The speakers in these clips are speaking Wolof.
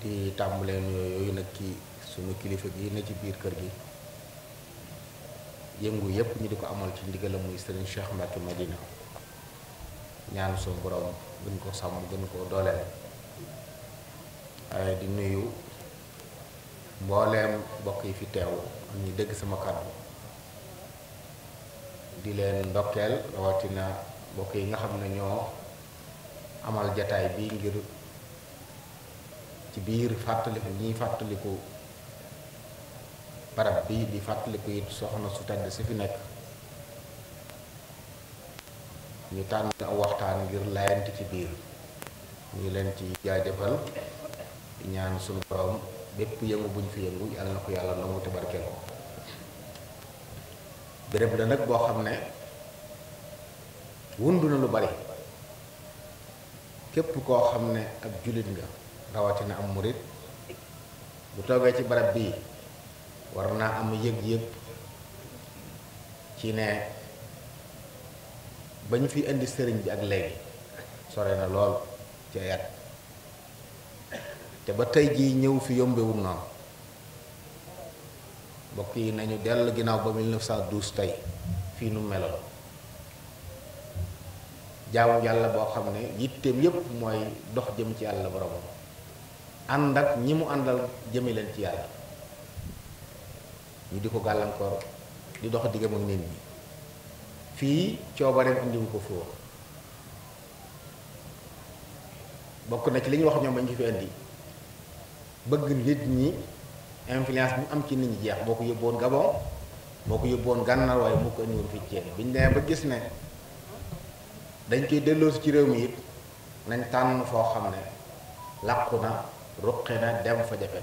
di tàmbalee nuyoo yooyu nag ci sunu kilifa gi ne ci biir kër gi yëngu yépp ñu di ko amal ci ndigalam muy Serigne Cheikh Mbacke Madina ñaan suñu borom gën ko sàmm gën koo dooleel waaye di nuyu mbooleem mbokk yi fi teew am ñu dégg sama kàddu di leen ndokkeel rawatina mbokk yi nga xam ne ñoo amal jataay bi ngir ci biir fàttaliku ñiy fàttaliku barab bi di fàttaliku it soxna su tedd si fi nekk ñu tànn aw waxtaan ngir layante ci biir ñu leen ci jaajëfal di ñaan sunu borom bépp yëngu buñ fi yëngu yàlla na ko yàlla nangu te barkeel ko béréb la nag boo xam ne wundu na lu bari képp koo xam ne ab jullit nga rawatina am murit bu toogee ci barab bii war naa am yëg-yëg ci ne ba ñu fi indi sëriñ bi ak léegi sore na lool ci at te ba tey jii ñëw fi yombewul noonu mbokk yi nañu dell ginnaaw ba 1912 tey fii nu meloon jaamu yàlla boo xam ne yitteem yépp mooy dox jëm ci yàlla boromam ànd ak ñi mu àndal jëme leen ci yàlla ñu di ko gàllankoor di dox diggam ak nit ñi fii coobareem indiwu ko foo bokk na ci li ñu wax ñoom ba ñu fi indi bëgg nit ñi influence bi mu am ci nit ñi jeex moo ko yóbboon Gabon moo ko yóbboon Gànnaar waaye moo ko indiwoon fii ci bi ñu demee ba gis ne dañ koy delloosi ci réew mi it nañ tànn foo xam ne làqu na ruqi na dem fa jafe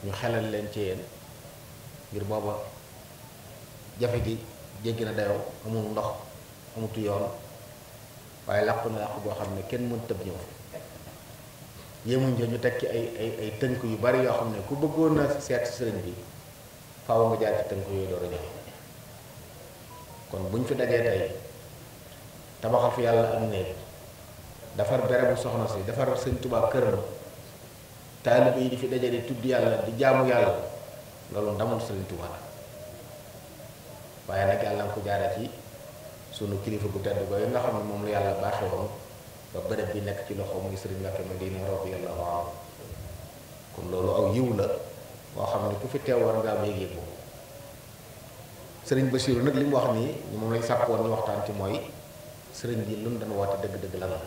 ñu xelal leen ci yéen ngir booba jafe gi jéggi na dayoo amul ndox amutu yoon waaye làqu na làqu boo xam ne kenn mën tëb ñëw yéemuñ ñu teg ci ay tënk yu bari yoo xam ne ku bëggoon a seet sëriñ bi faaw nga jaar ci tënk yooyu door a ñëw kon buñ fi dajee tey tabaxal fi yàlla am néeg defar berebu soxna si defar sëñ Tuubaa këram taalibe yi di fi daje di tudd yàlla di jaamu yàlla loolu ndamul sëriñ Tuubaa waaye nag yàlla nga ko jaare ci sunu kilifa gu tedd googu nga xam ne moom la yàlla baaxee woon ba bërëb bi nekk ci loxo muy sëriñ Mbacke Madina radiyallahu anhu kon loolu aw yiw la boo xam ne ku fi teew war ngaa am yëg-yëg boobu sëriñ Bachir nag li mu wax nii moom lañ sàkkoon ñu waxtaan ci mooy sëriñ bi lu mu doon woote dëgg-dëgg lan la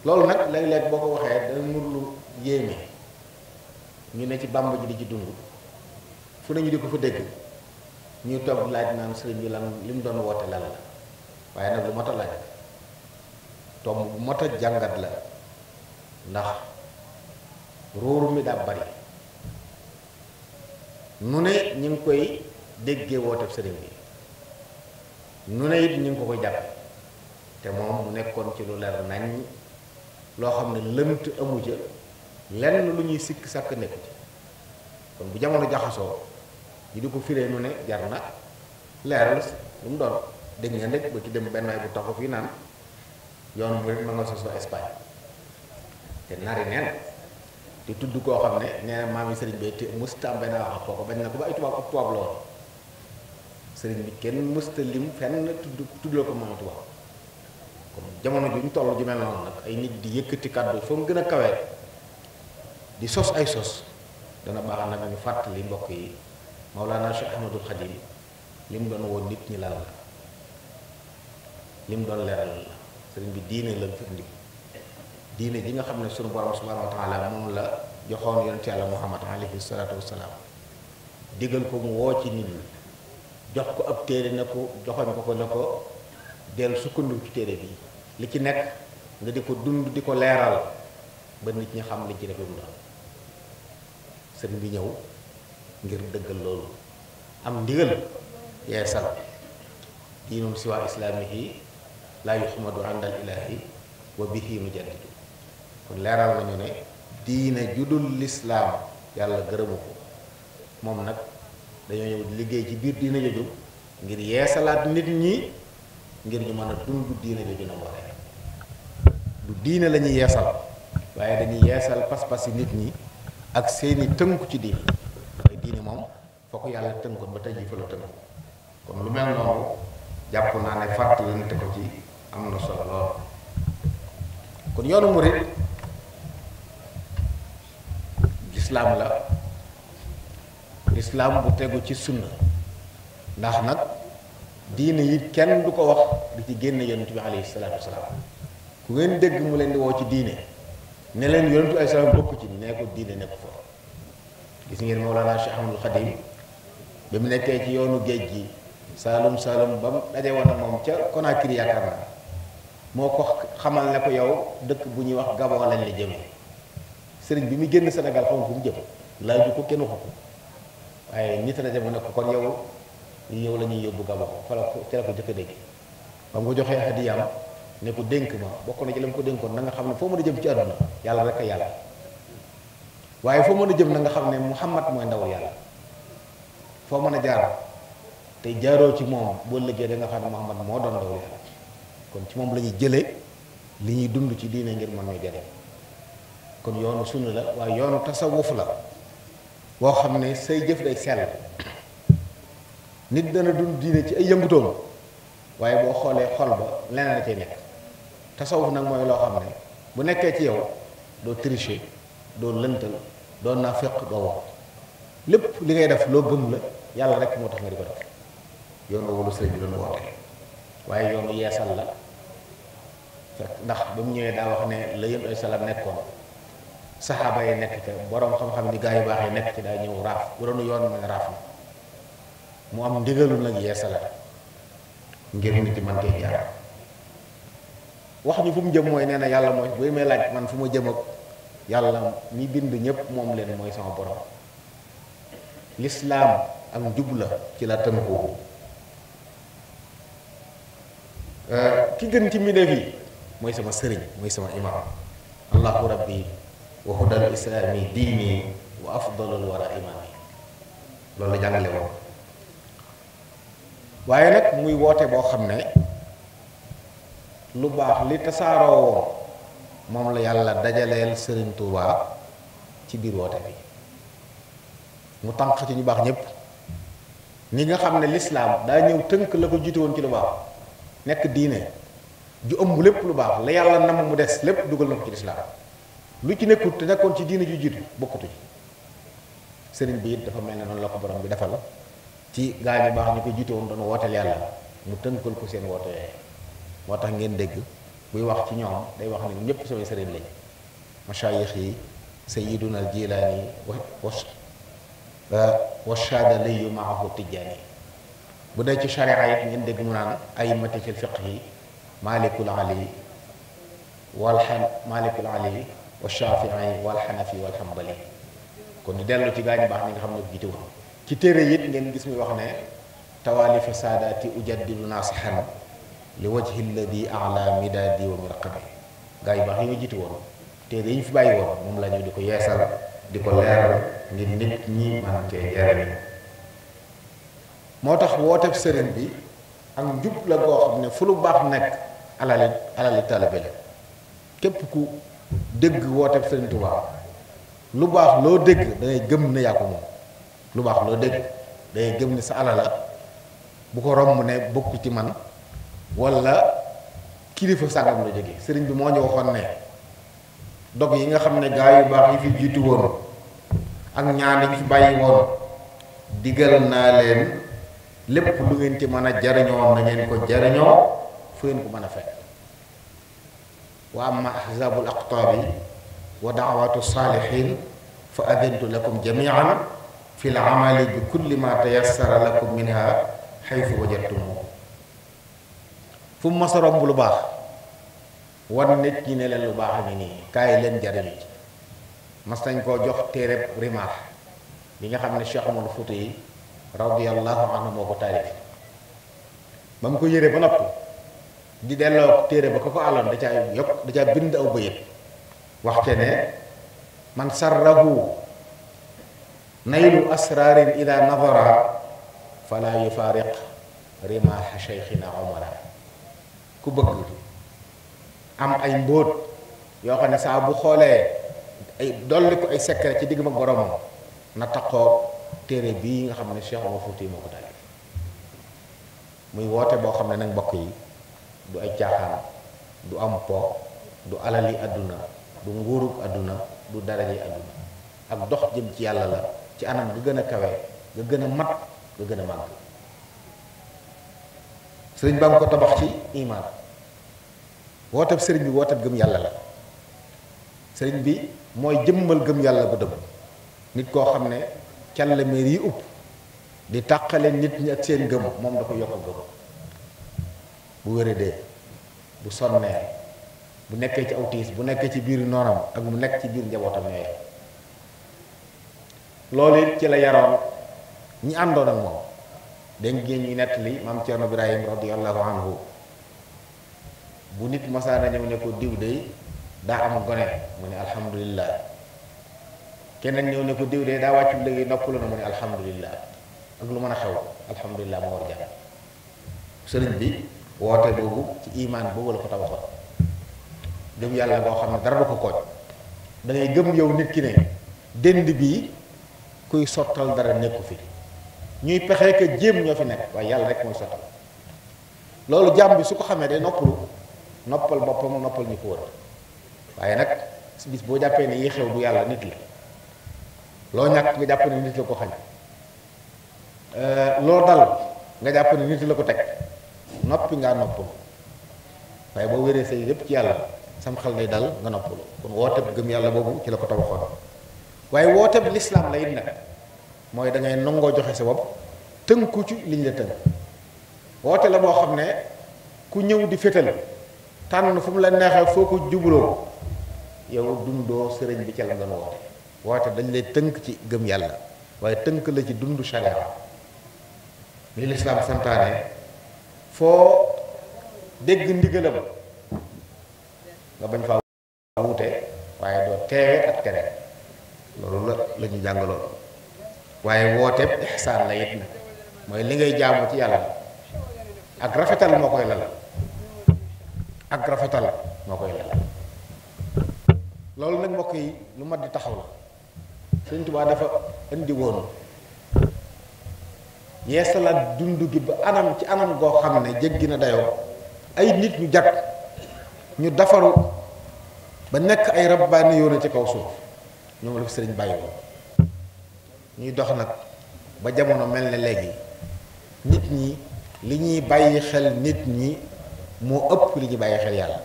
loolu nag léeg-léeg boo ko waxee dana mur lu yéeme ñu ne ci bàmb ji di ci dund fu nañu di ko fa dégg ñuy toog laaj naan sëriñ bi lan li mu doon woote lan la waaye nag lu mot a laaj tomb bu mot a jàngat la ndax róoru mi daa bari nu ne ñu ngi koy déggee woote sëriñ bi nu ne it ñu ngi ko koy jàppe te moom mu nekkoon ci lu leer nañ loo xam ne lënt amu ca lenn lu ñuy sikk sàkk nekku ci kon bu jamono jaxasoo ñu di ko firee nu ne jar na leeral lu mu doon dégg ngeen rek ba ci dem benn waay bu taxaw fii naan yoonu mu rek ma nga sosoo Espagne te nari neen te tudd koo xam ne nee na maam yi sëriñ bi te mësta am benn wax ak kooku bañ na ko ba ay tubaab ak tubaab lool sëriñ bi kenn mësta lim fenn tuddoo ko maam tubaab kon jamono ju ñu toll ju mel noonu nag ay nit di yëkkati kàddu fa mu gën a kawee di sos ay sos dana baax nag ñu fàttali mbokk yi Mawlana Cheikh Ahmadul Khadim li mu doon woon nit ñi lan la li mu doon leeral la sëriñ bi diine la fi indi diine ji nga xam ne sunu borom subhanahu wa taala moom la joxoon yonent yàlla Muhammad alayhi salaatu wasalaam digal ko mu woo ci nit ñi jox ko ab téere ne ko joxoñ ko ne ko dellu sukkandiku ci téere bi li ci nekk nga di ko dund di ko leeral ba nit ñi xam li ci def lu mu doon sëriñ bi ñëw ngir dëggal loolu am ndigal yeesal diinum siwaa islaamihi laa yuhmadu àndal ilaahi wa bihi nu jaddidu kon leeral nañu ne diine judul lislaam yàlla gërëmu ko moom nag dañoo ñëw liggéey ci biir diine jooju ngir yeesalaat nit ñi ngir ñu mën a dund diine jooju na waree du diine la ñuy yeesal waaye dañuy yeesal pas-pas yi nit ñi ak seeni tënku ci diine waaye diine moom foo ko yàlla tënkoon ba tey jii fa la tënku kon lu mel noonu jàpp naa ne fàttalante ko ci am na solo lool. kon yoonu murid lislaam la, lislaam bu tegu ci sunna, ndax nag diine yi kenn du ko wax di ci génne yonent bi alayhi salaatu wasalaam. ku ngeen dégg mu leen di woo ci diine ne leen yonent bi alayhi salaam bokk ci nee ko diine nekk fa. gis ngeen Mawlana Cheikh Ahmadul Xadim bi mu nekkee ci yoonu géej gi Saalum Saalum ba mu daje woon moom ca Conakry yaakaar naa moo ko xamal ne ko yow dëkk bu ñuy wax Gabon lañ la jëmee. sëriñ bi mu génn Sénégal xamul fu mu jëm laaju ko kenn waxu ko waaye nit la mu ne ko kon yow la ñuy yóbbu Gabon fa la ko ca la ko jëkk a dégg ba mu ko joxee hadiyaam ne ko dénk ma bokk na ci la mu ko dénkoon na nga xam ne foo mën a jëm ci àdduna yàlla rek a yàlla waaye foo mën a jëm na nga xam ne Muhammad mooy ndawul yàlla foo mën a jaar te jaaroo ci moom boo liggéey da nga xam ne Muhammad moo doon ndawul yàlla kon ci moom la ñuy jëlee li ñuy dund ci diine ngir mën ñuy jëlee kon yoonu sunna la waaye yoonu tasawuf la boo xam ne say jëf day sell nit dana dund diine ci ay yëngutoom waaye boo xoolee xol ba leneen la cay nekk. tasawuf nag mooy loo xam ne bu nekkee ci yow doo tricher doo lëntal doo naafeq doo wax lépp li ngay def loo gëm la yàlla rek moo tax nga di ko def yoon wolu sëriñ bi doon woote waaye yoonu yeesal la fekk ndax ba mu ñëwee daa wax ne la yëm ay salaam nekkoon saxaaba yi nekk ca boroom xam-xam ni gaa yu baax yi nekk ci daa ñëw raaf bu doon yoon ma raaf na mu am ndigalu nag yeesala ngir nit yi man cee jaar wax ñu fu mu jëm mooy nee na yàlla mooy booy may laaj man fu ma jëm ak yàlla mi bind ñépp moom leen mooy sama borom lislaam ak njub la ci la tënku ki gën ci mbindeef yi mooy sama sëriñ mooy sama imam allahu rabbi wa hudal islaami diini wa afdalul wara imaami loolu la jàngale woon waaye nag muy woote boo xam ne lu baax li tasaaroo woon moom la yàlla dajaleel Sëriñ Tuubaa ci biir woote bi mu tànq ci ñu baax ñépp ni nga xam ne lislaam daa ñëw tënk la ko jiitu woon ci lu baax nekk diine ju ëmb lépp lu baax la yàlla nam mu des lépp dugal na ko ci lislaam lu ci nekkul te nekkoon ci diine ju jiitu bokkatu ci sëriñ bi it dafa mel ne noonu la ko borom bi defal ci gaa ñu baax ñu ko jiitu woon doon wooteel yàlla mu tënkal ko seen woote yooyu moo tax ngeen dégg buy wax ci ñoom day wax ne ñëpp samay sëriñ lañ masaayix yi sayyiduna al jilaani wa shaadaliyu maahu tijjaani bu dee ci sharia it ngeen dégg mu naan a'immati fil fiqhi maalikul ali wa shafii wal xanafi wal xambali kon di dellu ci gaañu baax ñi nga xam ne ko jiite woon ci téere it ngeen gis muy wax ne tawaalifa saadaati ujaddidu naasihan li wajhi alladi ala midaadi wa mirqabi gaa yu baax yi nga jiite woon téere yi ñu fi bàyyi woon moom la ñu di ko yeesal di ko leeral ngir nit ñi man cee jariñ moo tax wooteeb sëriñ bi ak njub la goo xam ne fu lu baax nekk alali taalibe la képp ku dégg wooteeb sëriñ Tuubaa lu baax loo dégg da ngay gëm ne yaa ko moom lu baax loo dégg da ngay gëm ne sa alala bu ko romb ne bokk ci man wala kilifa sàngam la jóge sëriñ bi moo ñu waxoon ne dog yi nga xam ne gaa yu baax yi fi jiitu woon ak ñaan yi fi bàyyi woon digal naa leen lépp lu ngeen ci mën a jariñoo na ngeen ko jariñoo fu ngeen ko mën a fekk wa amma ahzabul aqtaabi wa daawatu saalihin fa adantu lakum jamian fi l amali bi kulli ma tayassara lakum minha xaytu wajadtumu fu mu mas a romb lu baax wan nit ñi ne leen lu baax a ngi nii kaay leen jariñu ci mas nañ koo jox téereb rimaax bi nga xam ne Cheikh Umar Fuuti yi radiyallahu anhu moo ko taalif ba mu ko yëree ba noppi di delloo téere ba ko ko àlloon da caa bind aw bëyit waxte ne man sarrahu naylu asrarin ida nadara fala yufaariq rimaaxa cheikhina omara ku bëgg am ay mbóot yoo xam ne saa bu xoolee ay dolli ko ay secret ci digg ak boromam na taxoo téere bii nga xam ne Cheikh Omar Fouti moo ko taalif muy woote boo xam ne nag mbokk yi du ay caaxaan du am po du alali àdduna du nguurug àdduna du daraje àdduna ak dox jëm ci yàlla la ci anam ga gën a kawe ga gën a mat ga gën a màgg. sëriñ baa ngi ko tabax ci iman wootab sëriñ bi wootab gëm yàlla la. sëriñ bi mooy jëmmal gëm yàlla bu dëgg nit koo xam ne càllameer yi upp di tàqale nit ñi ak seen gëm moom da ko yokk gëm bu wéradee bu sonnee bu nekkee ci awtiis bu nekkee ci biir noonam ak bu nekk ci biir njabootam ñooy loolu it ci la yaroon ñi àndoon ak moom dégg ngeen ñuy nettali maam Cerno Ibrahim radiyallahu anhu bu nit masaana ñëw ne ko diw de daa am gone mu ne alhamdulillah keneen ñëw ne ko diw de daa wàccu léegi noppalu na mu ne alhamdulillah ak lu mën a xew alhamdulillah moo war jàmm. sëriñ bi woote boobu ci imaan boobu la ko tabaxoon gëm yàlla boo xam ne dara du ko kooj da ngay gëm yow nit ki ne dënd bii kuy sottal dara nekku fi ñuy pexee que jéem ñoo fi nekk waaye yàlla rek mooy sottal loolu jàmm bi su ko xamee day noppalu noppal boppam noppal ñu ko wër waaye nag bis boo jàppee ne yi xew du yàlla nit la loo ñàkk nga jàpp ne nit la ko xañ loo dal nga jàpp ne nit la ko teg noppi ngaa noppalu waaye boo wéree say yépp ci yàlla sam xel day dal nga noppalu kon wooteb gëm yàlla boobu ci la ko tabaxoon waaye wooteb lislaam la it nag mooy da ngay nangoo joxe sa bopp tënku ci liñ la tënk woote la boo xam ne ku ñëw di fétal tànn fu mu la neexee foo ko jubloo yow dundoo sëriñ bi ca la nga woote dañ lay tënk ci gëm yàlla waaye tënk la ci dundu sharia li lislaam santaane foo dégg ndigalam nga bañ faa wuute waaye doo teewe ak tere loolu la ñu jàngaloon waaye wooteeb ihsaan la it nag mooy li ngay jaamu ci yàlla ak rafetal moo koy lal ak rafetal moo koy lal loolu nag mbokk yi lu mat di taxaw la Sëriñ Tuubaa dafa indi woon yeesalaat dund gi ba anam ci anam goo xam ne jéggi na dayoo ay nit ñu jag ñu defaru ba nekk ay rabbaani yoona ci kaw suuf ñoom la fi sëriñ bàyyi woon ñuy dox nag ba jamono mel ne léegi nit ñi li ñuy bàyyi xel nit ñi moo ëpp li ñuy bàyyi xel yàlla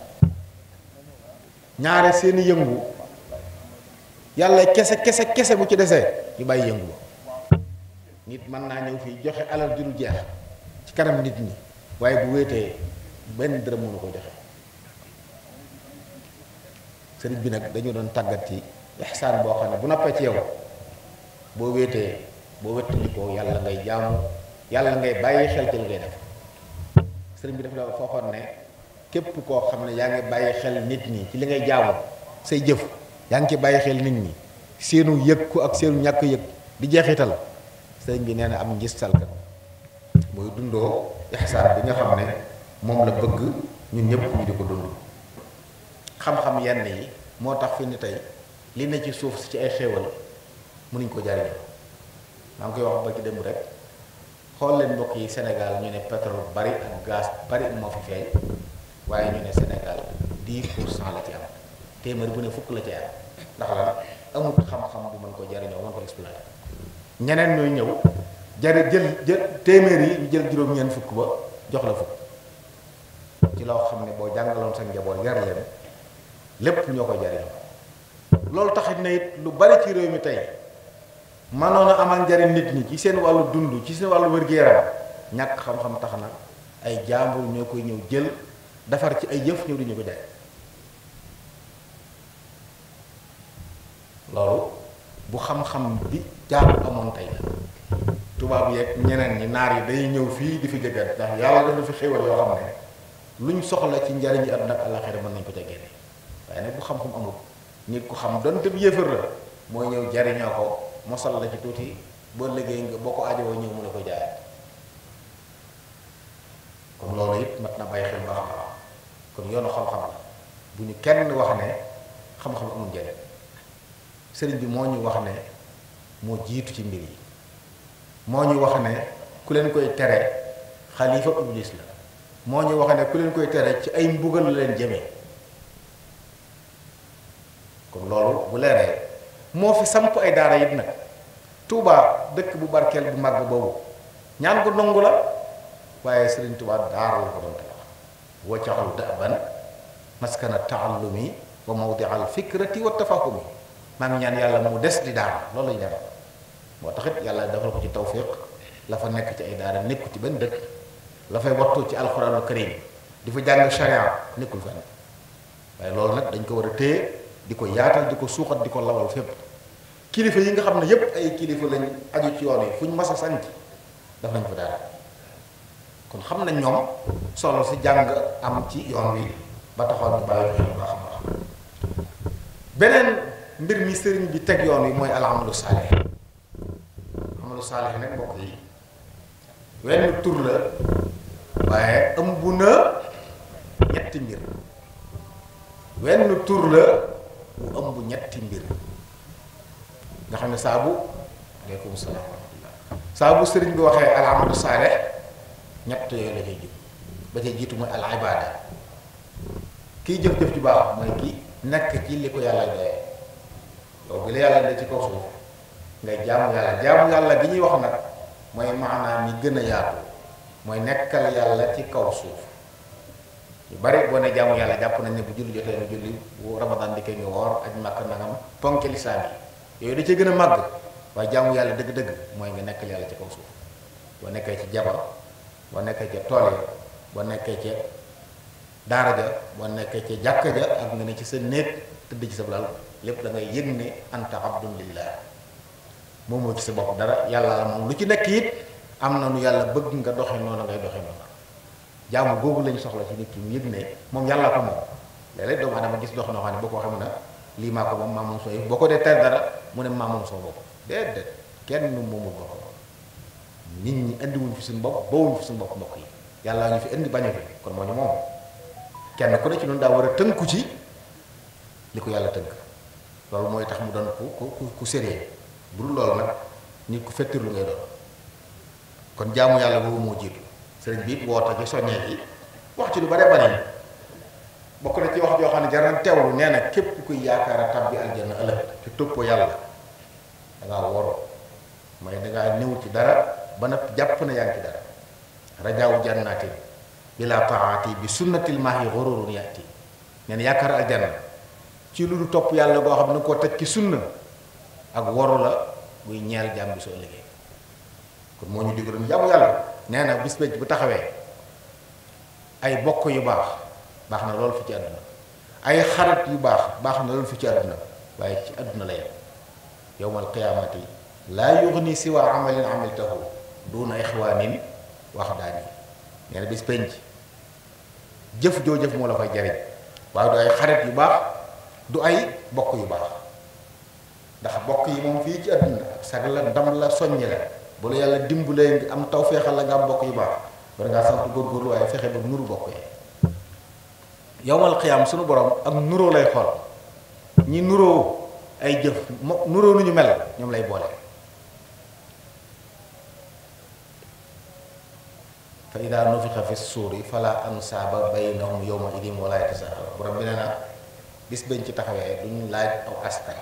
ñaare seeni yëngu yàlla kese bu ci desee ñu bàyyi yëngu ba nit mën naa ñëw fii joxe alal ju dul jeex ci kanam nit ñi waaye bu wéetee benn dërëm mënu ko joxe sëriñ bi nag dañu doon tàggat ci ihsaan boo xam ne bu noppee ci yow boo wéetee boo wéttalikoo yàlla ngay jaamu yàlla ngay bàyyi xel ci li ngay def sëriñ bi daf la fooxoon ne képp koo xam ne yaa ngi bàyyi xel nit ñi ci li ngay jaamu say jëf yaa ngi ci bàyyi xel nit ñi seenu yëg ko ak seenu ñàkk yëg di jeexital sëriñ bi nee na am ngistalkat mooy dundoo ihsaan bi nga xam ne moom la bëgg ñun ñëpp ñu di ko dund xam-xam yenn yi moo tax fi ni tey li ne ci suuf si ci ay xéewal mënuñ ko jariñoo maa ngi koy wax ba ci dem rek xool leen mbokk yi Sénégal ñu ne pétrole bari ak gaz bari moo fi feeñ waaye ñu ne Sénégal 10% la ci am téeméer bu ne fukk la ci am ndax la amut xam-xam bu mën ko jariñoo mën ko exploiter ñeneen ñooy ñëw jël téeméer yi ñu jël juróom-ñeent fukk ba jox la fukk ci loo xam ne boo jàngaloon sa njaboot yar leen lépp ñoo koy jariñoo loolu taxit na it lu bari ci réew mi tey mënoon a amal njariñ nit ñi ci seen wàllu dund ci seen wàllu wér-gu-yaram ñàkk xam-xam tax na ay jaambur ñoo koy ñëw jël defar ci ay yëf ñëw di ñu ko jaay loolu bu xam-xam bi jaamu amoon tey la tubaab yeeg ñeneen ñi naar yi day ñëw fii di fi jëggat ndax yàlla def na fi xéwal yoo xam ne luñ soxla ci njariñ yi àdduna ak àllaxira mën nañ ko ca génne waaye nag bu xam-xam amul nit ku xam doon tëb yéefar la mooy ñëw jariñoo ko mosal la ci tuuti boo liggéey nga boo ko aajowoo ñëw mën a ko jaayaat kon loolu it mat na bàyyi xel baax a baax kon yoonu xam-xam la bu ñu kenn wax ne xam-xam amul njëriñ. sëriñ bi moo ñu wax ne moo jiitu ci mbir yi, moo ñu wax ne ku leen koy tere xalifa iblis la, moo ñu wax ne ku leen koy tere ci ay mbugal la leen jëmee. kon loolu bu leeree moo fi samp ay daara yit nag. Touba dëkk bu barkeel bu màgg boobu ñaan ko nangu la, waaye sëriñ Touba daara la ko doon tabax. waccaxul daban maskana taallumi wa mawdi al fikrati wa tafahumi. maa ngi ñaan yàlla mu des di daara, loolu lañu dara. moo taxit yàlla defal ko ci tawfiq, la fa nekk ci ay daara nekku ci benn dëkk, la fay wattu ci alxuraanul karim di fa jàng sharia nekkul fenn. waaye loolu nag dañ ko war a téye di ko yaatal di ko suuxat di ko lawal fépp. kilifa yi nga xam ne yépp ay kilifa lañ aju ci yoon yi fu ñu mas a sanc daf nañ fa daara, kon xam nañ ñoom solo si jàng am ci yoon wi ba taxoon ñu bàyyi xel bu baax a baax. beneen mbir mi sëriñ bi teg yoon wi mooy al amalu saalih. amalu saalih nag mbokk yi wenn tur la, waaye ëmb na ñetti mbir. wenn tur la bu ëmb ñetti mbir nga xam ne saabu aleykum salaam wa rahmatullah saabu sëriñ bi waxee al amalu saalih ñett yooyu la cay jub. ba cay jiitu mooy al ibaada, kiy jëf-jëf ju baax mooy ki nekk ci li ko yàlla doyee. yow bi la yàlla de ci kaw suuf ngay jaamu yàlla gi ñuy wax nag mooy maanaam mi gën a yaatu, mooy nekkal yàlla ci kaw suuf. yu bari boo ne jaamu yàlla jàpp nañ ne bu julli jotee nga julli, bu ramadan dikkee nga woor, aj màkk nangam ponk lislaam yi yooyu da cee gën a màgg. waaye jaamu yàlla dëgg-dëgg mooy nga nekkal yàlla ci kaw suuf. boo nekkee ci jabar, boo nekkee ca tool ya, boo nekkee ca daara ja, boo nekkee ca jàkka ja, ak nga ne ci sa néeg tëdd ci sa lal, lépp da ngay yëg ne anta abdun lillah, moomoo ci sa bopp dara, yàlla la moom. lu ci nekk it am na nu yàlla bëgg nga doxe noonu ngay doxe noonu. jaamu googu lañ soxla ci nit ki mu yëg ne moom yàlla ko moom. léeg-léeg doomu adama gis dox noo xam ne boo ko waxee mu ne lii maa ko moom, maa moom soo yëf. boo ko dee ter dara mu ne maa moom soo bopp. déedéet, kenn nu moomul boppam. nit ñi indiwuñ fi suñu bopp, bawuñ fi suñu bopp mbokk yi. yàlla ñu fi indi bañu fi, kon moo ñu moom. kenn ku ne ci noonu daa war a tënku ci li ko yàlla tënk. loolu mooy tax mu doon ku sérieux. bu dul loolu nag nit ku fettirlu ngay doon. kon jaamu yàlla boobu moo jiitu. sëriñ bi it woote ci soññee yi wax ci lu bare bari. bokk na ci wax joo xam ne jar na teewlu. nee na képp kuy yaakaar a tàbbi aljanna ëllëg te toppoo yàlla dangaa woro, mooy dangaa néew ci dara ba na jàpp na yaa ngi ci dara. rajaawu jannaati bila taati bi sunnatil maahi xururun yaati. nee na yaakaar aljanna ci lu du topp yàlla goo xam ne koo teg ci sunna ak woru la buy ñeel jàmm bi soo liggéey. kon moo ñu digaloon jaamu yàlla. nee na bis bëcc bu taxawee ay bokk yu baax na loolu fi ci àdduna, ay xarit yu baax na loolu fi ci àdduna, waaye ci àdduna la yem. yawmal qiyaamati laa yughni siwa amalin amiltahu duuna ixwaanin waxdaani. nee na bis penc jëf joo jëf moo la fay jariñ, waaye du ay xarit yu baax, du ay bokk yu baax. ndax bokk yi moom fii ci àdduna sag la, ndam la, soññ la. bu la yàlla dimbalee nga am taw feexal la nga am bokk yu baax, war ngaa sant góorgóorlu, waaye fexe ba nuru bokk yi. yawmal qiyaam sunu borom ak nuroo lay xool. ñi nuroo ay jëf nuroo nu ñu mel ñoom lay boole. fa idaa nufixa fi suuri fala ansaaba baynahum yawma idin wala yatasaaluun. borom bi nee na bis bañ ci taxawee duñ laaj aw askan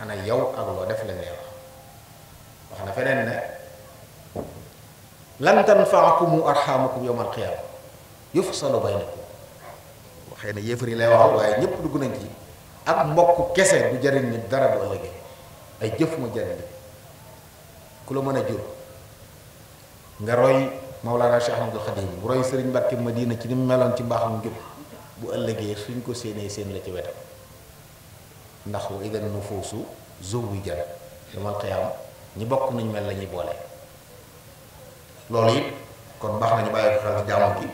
ana yow ak loo def lañ lay wax na feneen ne lan tanfaakumu arxaamukum yawmal qiyaama yufsalu baynakum. waxee ne yéefar yi lay waxal, waaye ñëpp dugg nañ ci. ak mbokk kese du jariñ nit dara bu ëllëgee, ay jëf mu jariñ nit. ku la mën a jur nga roy Mawlana Cheikh Ahmadul Xadim, bu roy Sëriñ Mbàkke Madina ci ni mu meloon ci mbaaxam njub, bu ëllëgee suñ ko séenee seen la ci wetam. ndax wa idan nufuusu zuwwijat yawmal qiyaama ñi bokk nañ mel la ñuy boole. loolu it kon baax nañu bàyyi ko xel ci jaamu gi.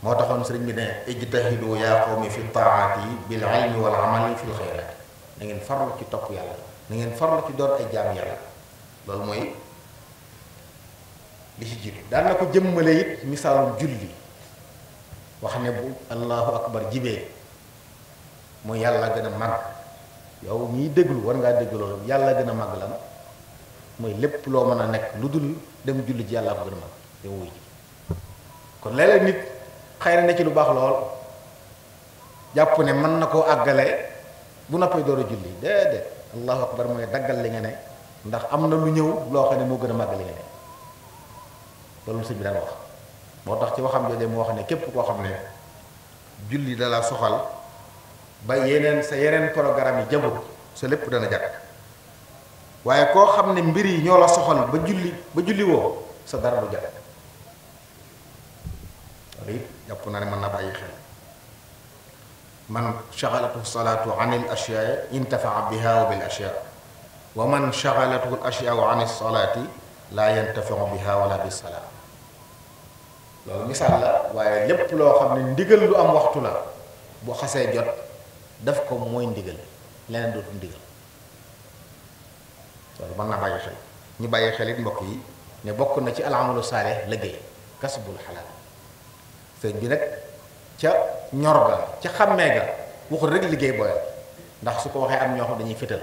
moo taxoon sëriñ bi ne ijtahidu yaa qawmi fi taati bil ilmi wal amali fil xayraat. na ngeen farlu ci topp yàlla, na ngeen farlu ci doon ay jaam yàlla. loolu mooy li ci jiitu. daan na ko jëmmale it misaalum julli, wax ne bu allahu akbar jibee mooy yàlla gën a màgg. yow ñiy déglu war ngaa déglu loolu yàlla gën a màgg lan mooy lépp loo mën a nekk lu dul dem julli ci yàlla ko gën a màgg yow wuy ji kon léeg-léeg nit xëy na ne ci lu baax lool jàpp ne mën na koo àggale bu noppee door a julli déedéet allahu akbar mooy daggal li nga ne ndax am na lu ñëw loo xam ne moo gën a màgg li nga ne loolu sëñ bi daan wax moo tax ci waxam jooju mu wax ne képp koo xam ne julli dala soxal ba sa yeneen programme yi jabul sa lépp dana jàkk waaye koo xam ne mbir yi ñoo la soxal ba julli woo sa dara du jàkk loolu it jàpp naa ne mën na bàyyi xel man shaghalatu salaatu an il ashyaa intafaa biha wa bil ashyaa wa man shaghalatu al ashyaa an salaati laa yantafiu biha wala bis salaat loolu misaal la waaye lépp loo xam ne ndigal lu am waxtu la bu xasee jot daf ko mooy ndigal leneen dootul ndigal loolu mën naa bàyyi xel ñu bàyyi xel it mbokk yi ne bokk na ci alamalu saalih liggéey kasbul xalaal sëñ bi nag ca ñor ga ca xàmmee ga waxul rek liggéey booyal ndax su ko waxee am ñoo xam dañuy fétal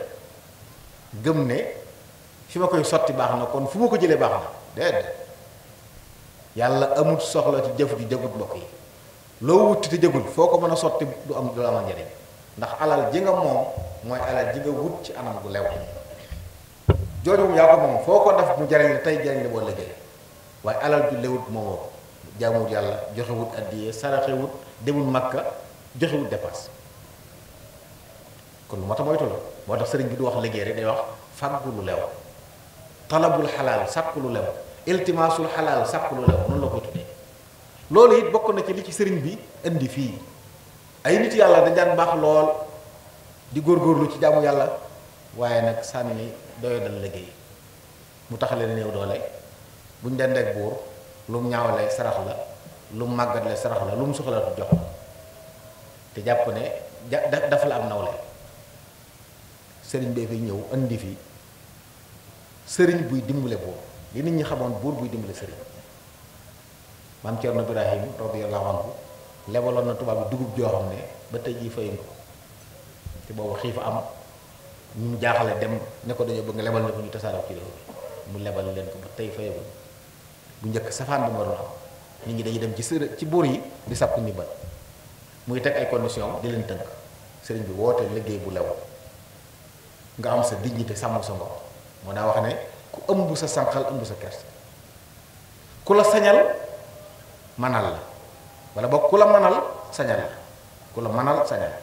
gëm ne fi ma koy sotti baax na kon fu ma ko jëlee baax na déedéet yàlla amul soxla ci jëf ju jëgut mbokk yi loo wutti te jëgul foo ko mën a sotti du amal njariñ ndax alal ji nga moom mooy alal ji nga wut ci anam gu lew jooju moom yaa ko moom foo ko def mu jariñ la tey jariñ la boo liggéey waaye alal ju lewut moomoo ko jaamuwut yàlla joxewut addiyee saraxewut demul makka joxewut dépasse kon lu moo tax moytu la moo tax sëriñ bi du wax liggéey rek day wax fàggu lu lew talabul xalaal sàkku lu lew iltimaasul xalaal sàkku lu lew noonu la koy tuddee loolu it bokk na ci li ci sëriñ bi indi fii ay nit yàlla dañ daan baax lool di góorgóorlu ci jaamu yàlla waaye nag sànni doyo dal liggéey mu tax leen néew doole buñ dendeek buur lu mu ñaawale sarax la lu mu màggatle sarax la lu mu soxla jox la te jàpp ne dafa la am nawle sëriñ bee fi ñëw indi fi sëriñ buy dimbale buur li nit ñi xamoon buur buy dimbale sëriñ maam Cerno Ibrahim radiyallahu anhu lebaloon na tubaab bi dugub joo xam ne ba tey jii fayuñ ko te boobu xiifa am ñu jaaxale dem ne ko dañoo bëgg nga lebal na ko ñu tasaaraw ci réew mi mu lebal leen ko ba tey fayaguñ bu njëkk safaan bi moo doon am nit ñi dañuy dem ci buur yi di sàpp ni ba muy teg ay conditions di leen tënk sëriñ bi woote liggéey bu lew nga am sa dignité sàmm sa ngor moo daa wax ne ku ëmb sa sànqal ëmb sa kersa ku la sañal manal la wala boog ku la manal sañal la ku la manal sañal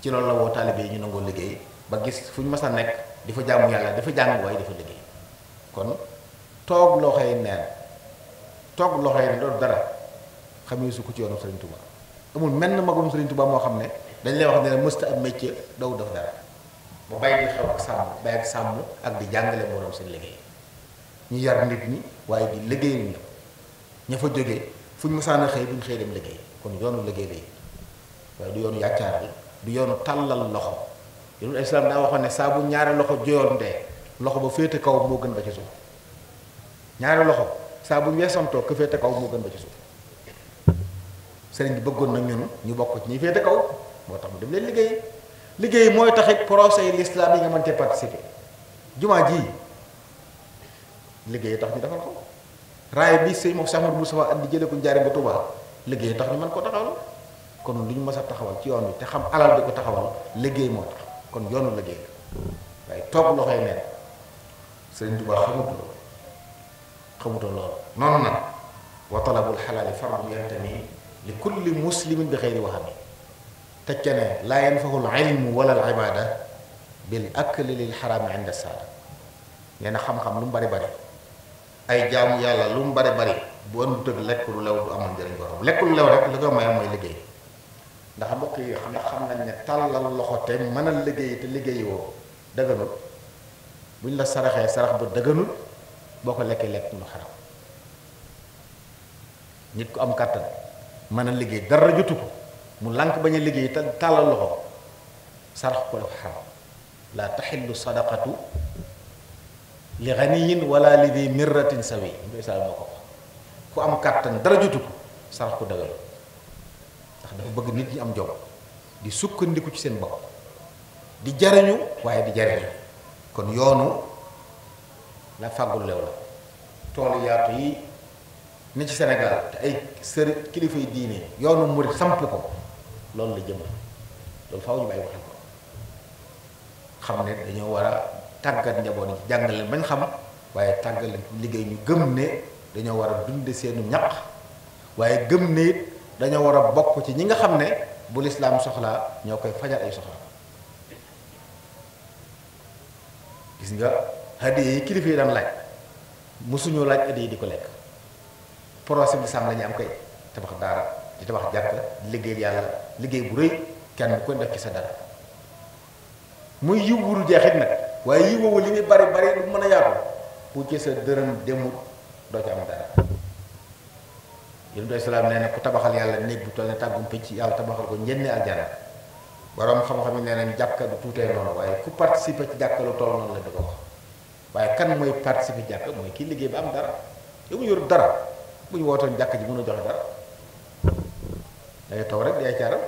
ci loolu la woo taalibe yi ñu nangoo liggéey ba gis fu ñu mës a nekk di fa jaamu yàlla di fa jàng waaye di fa liggéey kon toog loxo yi neen toog loxo yi ne doon dara xamee su ko ci yoonu Sëriñ Tuuba amul menn magum Sëriñ Tuuba moo xam ne dañ lay wax ne mësta am métier daw def dara ba bàyyi di xew ak sàmm bàyyi ak sàmm ak di jàngale moo doon seen liggéey ñu yar nit ñi waaye di liggéey ñu ña fa jógee fu ñu mësaan a xëy bu ñu xëy dem liggéey kon yoonu liggéey lay waaye du yoonu yàccaar bi du yoonu tàllal loxo yoonu islam daa waxoon ne saa bu ñaari loxo joyoon de loxo ba féete kaw moo gën ba ci suuf ñaari loxo saa bu ñu weesantoo ka féete kaw moo gën ba ci suuf sëriñ bi bëggoon na ñun ñu bokk ci ñi féete kaw moo tax mu dem leen liggéey mooy taxit procès yi l'islam yi nga mën cee participer jumaa ji liggéey tax ñu defal ko raay bi sëñ moom Cheikh Mouhamadou Moustapha andi jële ko Njaaréem ba Touba liggéey tax ñu mën ko taxawal kon lu ñu mës a taxawal ci yoon wi te xam alal di ko taxawal liggéey moo tax kon yoonu liggéey la waaye toog loxoy neen sëriñ Touba xamutoon loolu noonu nag wa talabul xalaali fardu yantami li kulli muslimin bi xeyri waxami tecce ne laa yanfahul ilmu wala al ibada bil akli lil xaraami inda saada nee na xam-xam lu mu bari bari ay jaamu yàlla lu mu bari bari bu ëndu tëg lekk lu lew du amal njëriñ borom lekk lu lew rek li ko may mooy liggéey ndax mbokk yi xam nañ ne tàllal loxo te mën a liggéey te liggéey woo dëgganul buñ la saraxee sarax ba dëgganul boo ko lekkee lekk lu xaram nit ku am kàttan mën a liggéey dara jotu ko mu lànk bañ a liggéey te tàllal loxo sarax ko dafa xaram la taxillu sadaqatu li ganiyin wala li di mirratin sawi ndeysaan moo ko wax ku am kàttan dara jotu ko sarax ko dëggal ndax dafa bëgg nit ñi am jom di sukkandiku ci seen bopp di jariñu waaye di jariñu. kon yoonu la fàggul lew la toolu yaatu yi ni ci Sénégal te ay kilifa yi diine yoonu murid samp ko loolu la jëmal loolu faaw ñu bàyyi waxal ko xam ne dañoo war a tàggat njaboot yi jàngal leen bañ xam waaye tàggat leen liggéey ñu gëm ne dañoo war a dunde seenu ñaq waaye gëm ne it dañoo war a bokk ci ñi nga xam ne bu lislaam soxlaa ñoo koy fajal ay soxla. gis nga hadiya yi kilifa yi daan laaj mosuñoo laaj hadiya yi di ko lekk procès bi lislaam la ñu am koy tabax daara di tabax jàkk di liggéeyal yàlla liggéey bu rëy kenn bu ko def ci sa dara muy yiw wuru jeexit nag waaye yiw woowu li muy bari bari lu mën a yaatu bu ci sa dërëm demut doo ci am dara. yonent bi salaam nee na ku tabaxal yàlla néeg bu toll ne tàggum picc yàlla tabaxal ko njënne aljana. borom xam-xam yi nee nañ jàkka du tuutee noonu waaye ku participer ci jàkka lu toll noonu la di ko wax waaye kan mooy participer jàkka mooy kii liggéey ba am dara yow mu yor dara bu ñu wootoon jàkk ji mën a joxe dara dangay toog rek di ay caaram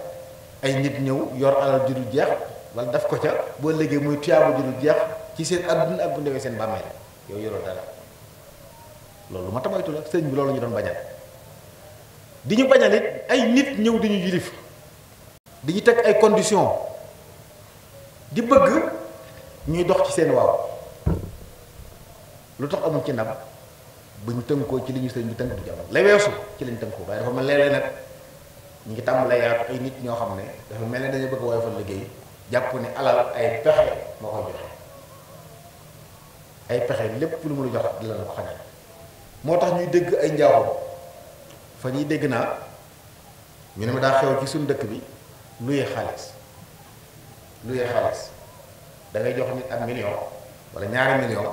ay nit ñëw yor alal ju dul jeex wala daf ko ca boo liggéey muy tuyaabu ju dul jeex ci seen adduna ak bu ndewee seen bàmmeel yow yoroo dara loolu ma tamaytu la sëñ bi loolu ñu doon bañal di ñu bañal it ay nit ñëw di ñu yilif di ñu teg ay conditions di bëgg ñuy dox ci seen waaw lu tax amul ci ndam bu ñu tënkoo ci li ñu sëñ bi tënk du jàmm lay weesu ci lañ tënkoo waaye dafa mel léeg-léeg nag ñu ngi tàmbalee yaatu ay nit ñoo xam ne dafa mel ne dañu bëgg a woyofal liggéey jàpp ne alal ay pexe moo koy joxe ay pexe lépp lu mu la jox di la ko xañal moo tax ñuy dégg ay njaaxum fa ñuy dégg naa ñu ne ma daa xew ci suñu dëkk bi luyee xaalis da ngay jox nit ab million wala ñaari million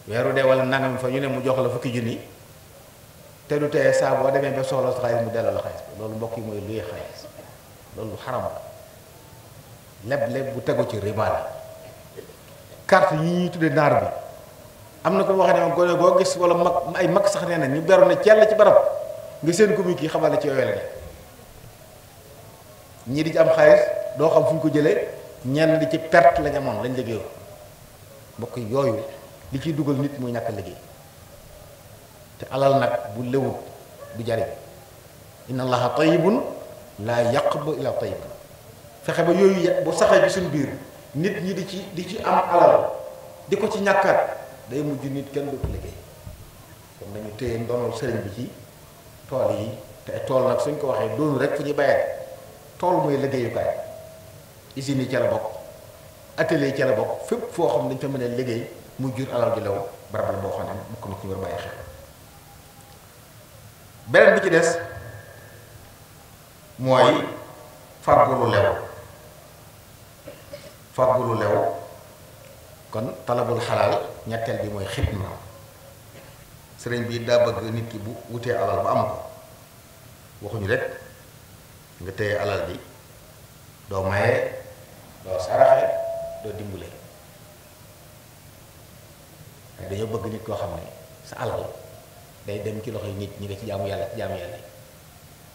weeru dee wala nangam fa ñu ne mu jox la fukki junni te du teye saa boo demee ba soxla sa xaalis mu delloo la xaalis loolu mbokk yi mooy luyee xaalis loolu xaram la leb bu tegu ci riba la carte yi ñuy tudde naar bi am na ko wax ne ma gone goo gis wala mag ay mag sax nee na ñu beru ne cell ci barab nga seen ko mi kii xamal ne ci yooyu la ne ñii di ci am xaalis doo xam fu ñu ko jëlee ñenn di ci perte lañ amoon lañ liggéeyoo mbokk yooyu li ciy dugal nit muy ñàkk liggéey te alal nag bu lewut du jariñ inna allaha tayyibun laa yaqbalu illa tayyiban fexe ba yooyu bu saxee ci suñu biir nit ñi di ci am alal di ko ci ñàkkaat day mujj nit kenn dootu liggéey kon nañu téye ndonol sëriñ bi ci tool yi te tool nag suñ ko waxee doonu rek fu ñuy bayee tool mooy liggéeyukaay usines yi ca la bokk atelier yi ca la bokk fépp foo xam ne dañ fa mën a liggéey mu jur alal ju lew barab la boo xam ne bokk na ci ñu war a bàyyi xel beneen bi ci des mooy fàggulu lew kon talabul xalaal ñetteel bi mooy xidma sëriñ bi daa bëgg nit ki bu wutee alal ba am ko waxuñu rek nga téye alal bi doo maye doo saraxe doo dimbale waaye dañoo bëgg nit koo xam ne sa alal day dem ci loxoy nit ñi nga ci jaamu yàlla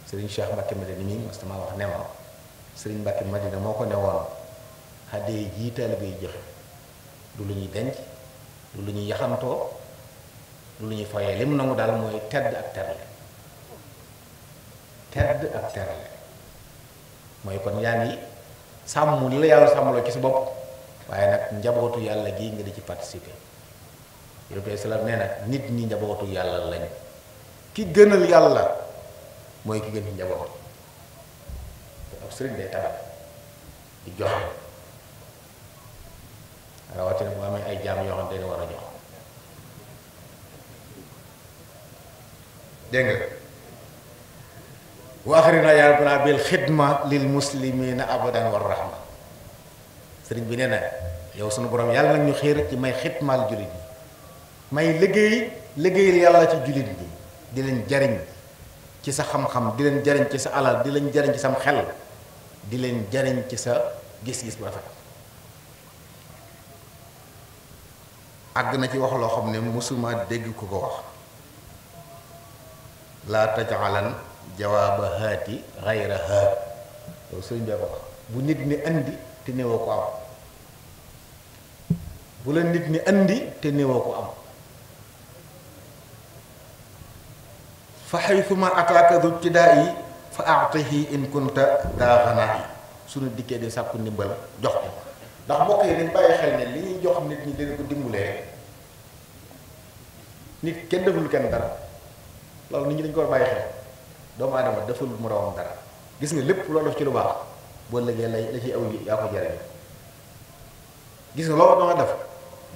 sëriñ Cheikh Mbacke Madina mi mas ma wax ne ma sëriñ Mbacke Madina moo ko ne woon xaddee jii taalibe yi joxe du lu ñuy denc du lu ñuy yaxantoo du lu ñuy foyee li mu nangu daal mooy tedd ak terle mooy kon yaa ngi sàmm li la yàlla sàmmloo ci sa bopp waaye nag njabootu yàlla gi nga di ci participer yonent bi salaam nee na nit ñi njabootu yàlla lañ ki gënal yàlla mooy ki gën ci njaboot te ab sëriñ day tabax di joxe rawatina bu amee ay jaam yoo xam ne dañu war a jox dégg nga wa axirina ya rabbana bil xidma lil muslimina abadan war rahma sëriñ bi nee na yow sunu borom yàlla nag ñu xiir ci may xidmaal jullit yi may liggéeyal yàlla ci jullit yi di leen jariñ ci sa xam-xam di leen jariñ ci sa alal di leen jariñ ci sam xel di leen jariñ ci sa gis-gis bu rafet àgg na ci wax loo xam ne musuma dégg ku ko wax laa taj'alan jawaaba haati xayra haat loolu sëriñ bee ko wax bu nit ni andi te néewoo ko am bu la nit ni andi te néewoo ko am fa xaytuma ataaka du ibtidaa yi fa aatihi in kunta daa ganaa yi suñu dikkee di sàkku ndimbal jox ko ndax mbokk yi dañ bàyyi xel ne li ñuy jox nit ñi dina ko dimbalee nit kenn deful kenn dara loolu nit ñi dañ ko war bàyyi xel doomu aadama deful moroomam dara gis nga lépp loolu def ci lu baax boo lëgee la ci aw yi yaa ko jariñ gis nga loolu danga def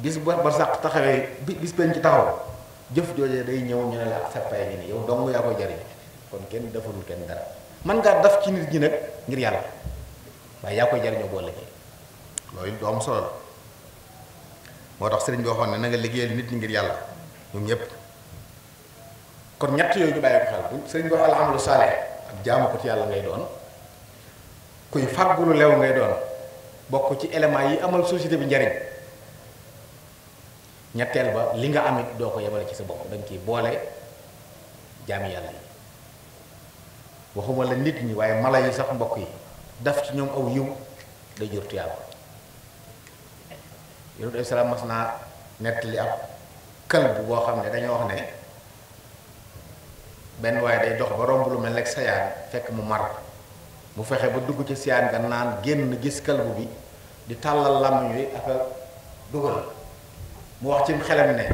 bis ba sàq taxawee bis penc ci taxaw jëf joojee day ñëw ñu ne la sa pay ngi nii yow dong yaa ko jariñ kon kenn defalul kenn dara man ngaa def ci nit ñi nag ngir yàlla waaye yaa koy jariñoo boo lëgee loolu du am solo la moo tax sëriñ bi waxoon ne na nga liggéeyal nit ñi ngir yàlla ñoom ñëpp kon ñett yooyu ñu bàyyi ko xel bu sëriñ bi wax alhamdu saalih ak jaamu ko ci yàlla ngay doon kuy fàggulu lew ngay doon bokk ci éléments yi amal société bi njariñ ñetteel ba li nga amit doo ko yemale ci sa bopp danga ciy boole jaami yàlla yi waxuma la nit ñi waaye mala yi sax mbokk yi daf ci ñoom aw yiw day jur tuyaaba yonent bi salaam mas naa nettali ab kël boo xam ne dañoo wax ne benn waaye day dox ba romb lu mel rek sayaan fekk mu mar mu fexe ba dugg ci siyaan nga naan génn gis kalbu bi di tàllal làmmiñ wi ak a dugal mu wax ci xelam ne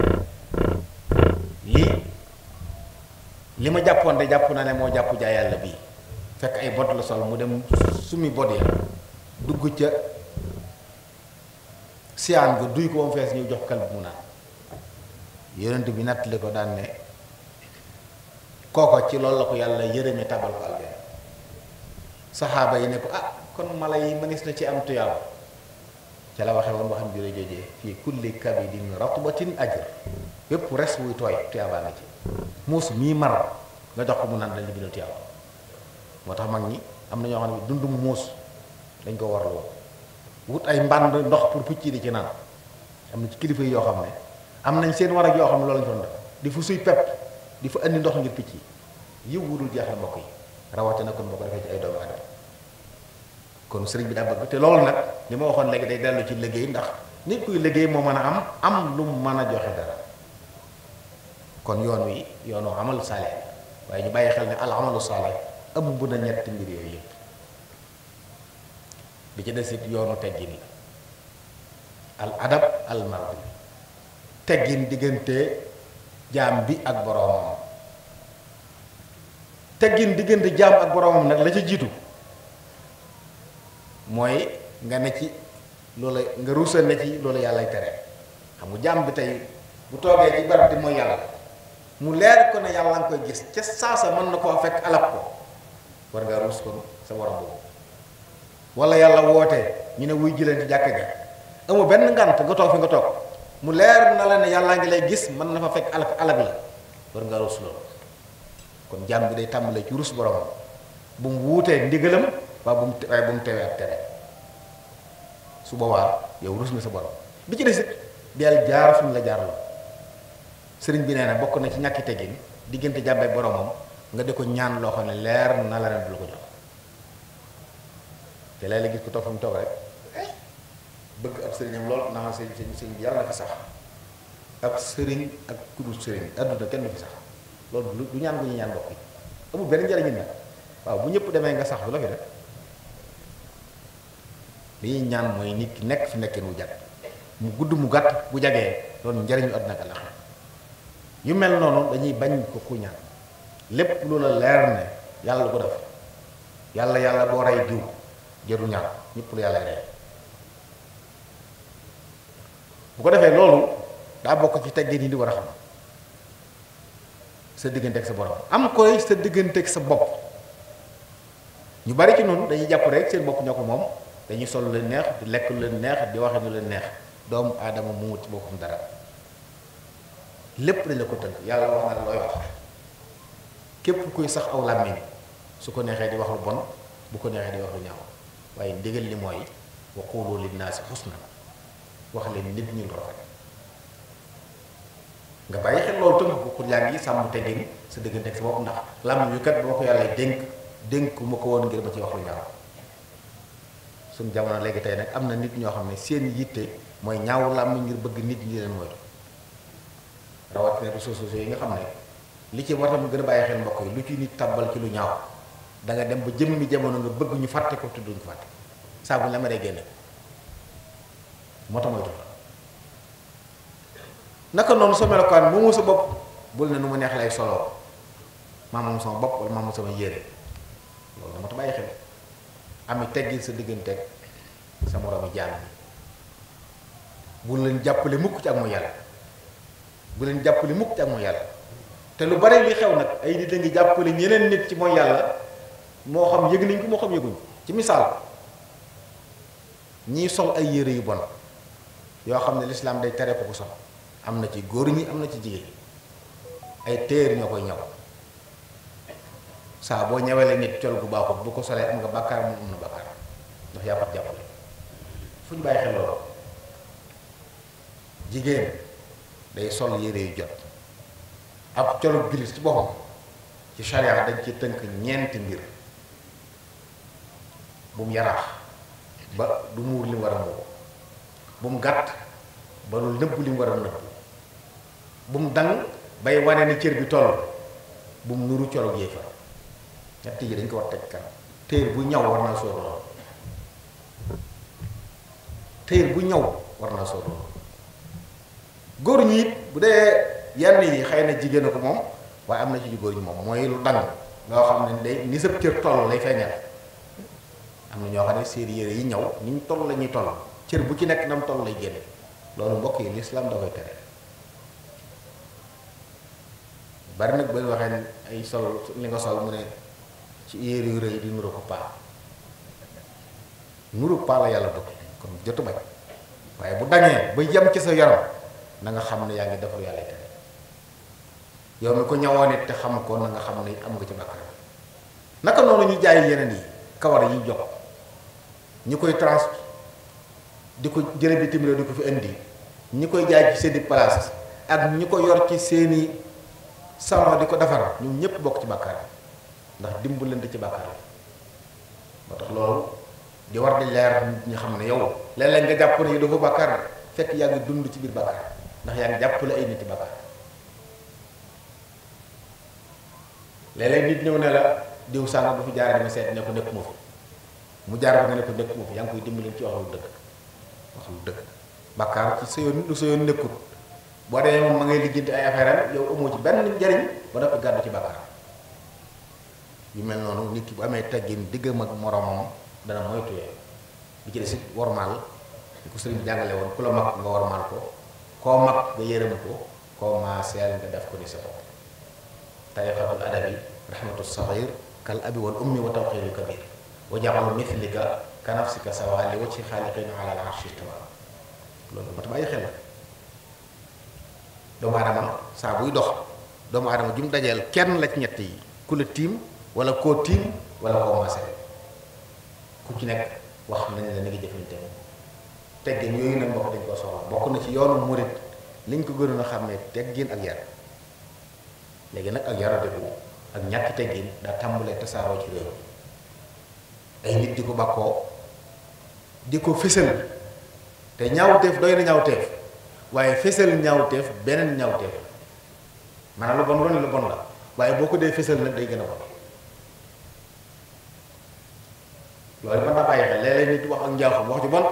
li ma jàppoon de jàpp na ne moo jàpp jaay yàlla bii fekk ay bot la sol mu dem sumi bot ya dugg ca siyaan ga duy ko am fees ñuy jox kalbu mu naan yonent bi nattali ko daan ne kooko ci loolu la ko yàlla yërëme tabal ko aljana saxaaba yi ne ko ah kon mala yi mënees na ci am tuyaaba ca la waxe woon boo xam jure joojee fii kulli kabidin ratbatin ajr bépp res wuy tooy tuyaabaa nga ci muus mii mar nga jox ko mu naan dañ li bindal tuyaaba moo tax mag ñi am na ñoo xam ne dundum muus dañ ko warloo wut ay mbànd ndox pour picc di ci naan am na ci kilifa yi yoo xam ne am nañ seen war ak yoo xam ne loolu lañ doon def di fa suy pepp di fa andi ndox ngir picc yi yiw wudul jeex la mbokk yi rawatina kon boo ko defee ci ay doomu aadama kon sëriñ bi daa bëgg te loolu nag li ma waxoon léegi day dellu ci liggéey ndax nit kuy liggéey moo mën a am lu mu mën a joxe dara kon yoon wi yoonu amal saalih waaye ñu bàyyi xel ne al amalu saalih ëmb na ñetti mbir yooyu yëpp bi ci des it yoonu teggin la al adab al mardi teggin diggante jaam bi ak boroomam teggin diggante jaam ak boroomam nag la ca jiitu mooy nga ne ci loola nga ruusa ne ci loolu yàllay tere xam nga jaam bi tey bu toogee ci barab di mooy yàlla mu leer ko ne yàlla nga koy gis ca saasa mën na koo fekk alal ko war nga ruus ko sa borom boobu wala yàlla wootee ñu ne wuy jëleen ci jàkk ga amu benn ngant nga toog fi nga toog mu leer na la ne yàllaa ngi lay gis mën na fa fekk alag la war nga ruus loolu kon jaam bi day tàmbalee ci ruus boromam bu mu wuutee ndigalam waaye bu mu teewee ak tere su boobaa yow ruus na sa borom bi ci desit del jaar fi mu la jaar la sëriñ bi nee na bokk na ci ñàkki teggin diggante jàmbay boromam nga di ko ñaan loo xam ne leer na la ne du la ko jox te léeg-léeg gis ko toog fa mu toog rek bëgg ab sëriñam lool naa sëriñ bi yàlla na fi sax ab sëriñ ak kudul sëriñ adduna kenn du fi sax loolu du ñaan gu ñu ñaan bokk yi amul benn njëriñ nag waaw bu ñëpp demee nga sax du la fi def li ñuy ñaan mooy nit ki nekk fi nekkin wu jag mu gudd mu gàtt bu jagee loolu njëriñu àdduna ak àllaxira yu mel noonu dañuy bañ ko ku ñaan lépp lu la leer ne yàlla ko def yàlla boo rey diw jëru ñaan ñëpp lu yàlla rey bu ko defee loolu daa bokk ci teggin yi di war a xam sa diggante ak sa borom am koy sa diggante ak sa bopp ñu bari ci noonu dañuy jàpp rek seen bopp ñoo ko moom dañuy sol lu leen neex di lekk lu leen neex di waxe lu leen neex doomu aadama mu wut ci boppam dara lépp dañ la ko tënk yàlla wax na la looy wax képp kuy sax aw làmmiñ su ko neexee di wax lu bon bu ko neexee di wax lu ñaaw waaye ndigal li mooy wa qulu linnaasi husnan wax leen nit ñi lu rafet nga bàyyi xel loolu tënk ko pour yaa ngi sàmm teggin sa diggante ak sa bopp ndax làmmiñ yu kat boo ko yàlla dénk ma ko woon ngir ma ci wax lu ñaaw suñ jamono léegi tey nag am na nit ñoo xam ne seen yitte mooy ñaaw làmmiñ ngir bëgg nit ñi leen moytu rawatina réseaux sociaux yi nga xam ne li ci watam gën a bàyyi xel mbokk yi lu ci nit tàbbal ci lu ñaaw da nga dem ba jëmmi jamono nga bëgg ñu fàtte ko te duñ ko fàtte saa bu ñu la meree génne moo tax moytu naka noonu sa melokaan moomu sa bopp bul ne nu mu neex lay solo maa moom sama bopp wala maa moom sama yére loolu dama ta bàyyi xel ami teggil sa digganteeg sa moroomi jaam bi bul leen jàppale mukk ci ak mooy yàlla bu leen jàppale mukk ci ak mooy yàlla te lu bari li xew nag ay nit a ngi jàppale ñeneen nit ci mooy yàlla moo xam yëg nañ ko moo xam yëguñ ko ci misaal ñiy sol ay yére yu bon yoo xam ne lislaam day tere ko sol am na ci góor ñi am na ci jigéen ay téer ñoo koy ñaw saa boo ñawalee nit col gu baaxut bu ko solee am nga bàkkaar moom am na bàkkaar ndax yaa ko jàppale fu ñu bàyyi xel loolu jigéen day sol yére yu jot ab colu jullit ci boppam ci sharia dañ ci tënk ñeenti mbir bu mu yaraax ba du muur li mu war a muur bu mu gàtt ba lu nëbb li mu war a nëbb bu mu dang bay wane ni cër bi toll bu mu nuru colu yéefa ñett yi dañ ko war teg kanam téer bu ñaw war naa sóor loolu téer bu ñaw war naa sóor loolu góor ñi it bu dee yenn yi xëy na jigéen a ko moom waaye am na ci góor ñi moom mooy lu dang loo xam ne day ni sab cër toll lay feeñal am na ñoo xam ne seen yére yi ñaw ni ñu toll la ñuy toll cër bu ci nekk nam toll lay génne loolu mbokk yi lislaam da koy tere bari nag bari waxee ay sol li nga sol mu ne ci yére yu rëy di nuru ko paa nuru paa la yàlla bëgg kon jotu bañ waaye bu daŋee ba yem ci sa yaram na nga xam ne yaa ngi defal yàlla tere yow mi ko ñawoon it te xam ko na nga xam ne am nga ci bàkkaar naka noonu ñu jaay yeneen yi kawar yi jox ñi koy trans di ko jële bitim réew di ko fi indi ñi koy jaay ci seeni place ak ñi ko yor ci seeni salon di ko defar ñoom ñépp bokk ci bàkkaar ndax dimbalante ci bàkkaar moo tax loolu di war di leer nit ñi xam ne yow léeg-léeg nga jàpp ne yi dafa bàkkaar fekk yaa ngi dund ci biir bàkkaar ndax yaa ngi jàppale ay nit ci bàkkaar léeg-léeg nit ñëw ne la diw sànga bu fi jaaree dama seet ne ko nekk mu fi mu jaar ba nga ne ko nekk mu fi yaa ngi koy dimbaleen ci wax lu dëgg wax lu dëgg bàkkaar ci sa yoon lu sa yoon nekkut boo demee moom ma ngay lijjanti ay affaire am yow amoo ci benn njariñ ba noppi gàddu ci bàkkaar yu mel noonu nit ki bu amee teggin diggam ak moromam dana moytu yooyu bi ci des it wormaal di ko sëriñ bi jàngale woon ku la mag nga wormaal ko koo mag nga yërëm ko koo maaseel nga def ko ni sa bopp tariqatul adabi rahmatu saghir kal abi wal ummi wa tawqirul kabir wa ja'alu mithlika ka nafsika sawa li wajhi khaliqin ala al arshi istawa loolu mat bàyyi xel la doomu aadama saa buy dox doomu aadama jum dajeel kenn la ci ñett yi ku la tiim wala koo tiim wala koo maaseel ku ci nekk wax nañ la ni ngi jëfante teggin yooyu nag mbokk dañ ko soxla bokk na ci yoonu murit liñ ko gënoon a xàmmee teggin ak yar léegi nag ak yaradeku ak ñàkk teggin daa tàmbalee tasaaroo ci réew ay nit di ko bakkoo di ko fësal te ñaawteef doy na ñaawteef waaye fësal ñaawteef beneen ñaawteef maanaam lu bon ron lu bon la waaye boo ko dee fësal nag day gën a bon loolu mën naa bàyyi xel léeg-léeg nit wax ak njaaxum wax ju bon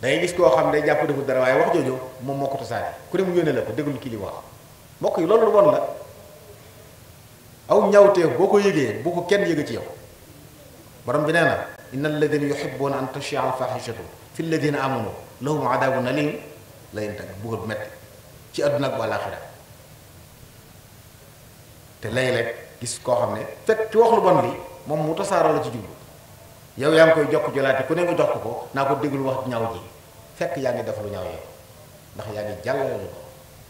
dangay gis koo xam day jàpp defu dara waaye wax jooju moom moo ko tasaare ku ne mu yónnee la ko déglu kii li wax mbokk yi loolu lu bon la aw ñaawteef boo ko yëgee bu ko kenn yëge ci yow borom bi nee na inna alladina yuhibbuna an tashia al fahishatu fi alladina amanu lahum adabun alim la yéen tag buggal bu metti ci àdduna ak bu àllaaxira te léeg-léeg gis koo xam ne fekk ci wax lu bon li moom mu tasaaroo la ci jublu yow yaa ngi koy jokk jolaate ku ne nga jox ko naa ko déglu wax ñaaw ji fekk yaa ngi def lu ñaaw yow ndax yaa ngi jàllale lu ko